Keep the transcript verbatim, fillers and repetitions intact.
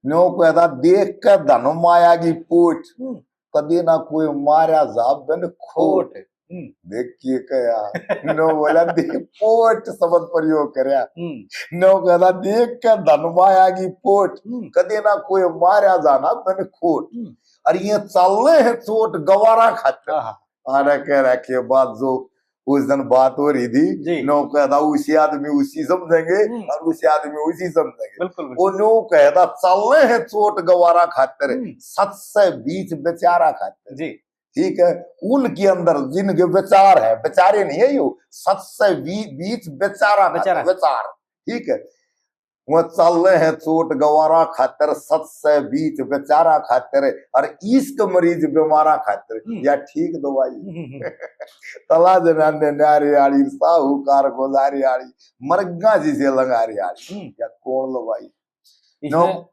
न्यो कहता, देख के धन माया की पोट, हम्म। कदे ना कोई मारा जा बिन खोट। खोट। हम्म। देखिए क्या, न्यो बोला, देख पोट शब्द प्रयोग करया। हम्म। न्यो कहता, देख के धन माया की पोट, हम्म। कदे ना कोई मारा जाना बिन खोट। हम्म। और ये चाले हैं चोट गवारा खातर। आहा। आने कह रखे बात जो उस दिन बात हो रही थी, जी। न्यो कहता, उसी आदमी उसी समझेंगे हम्म। और उसी आदमी उसी समझेंगे। बिल्कुल, बिल्कुल। वो न्यो कहता, चाले हैं चोट गवारा खातर, हम्म। सच से बीच बेचारा खातर। जी। ठीक है, उनके अंदर जिनके विचार है, बेचारे नहीं है यो, सच से बी-, बीच बेचारा खातर, बेचारा। विचार, ठीक है। वो चाले हैं चोट गवारा खातर, सच से बीच बेचारा खातर, और इश्क मरीज बीमारा खातर। हम्म। या ठीक दवाई। हम्म, हम्म, हम्म। तला जनाने न्यारे आली, साहूकार गोजारे आली, मरगा जिसे लंगारे आली। हम्म। या कौन लवाई? इसमें नो।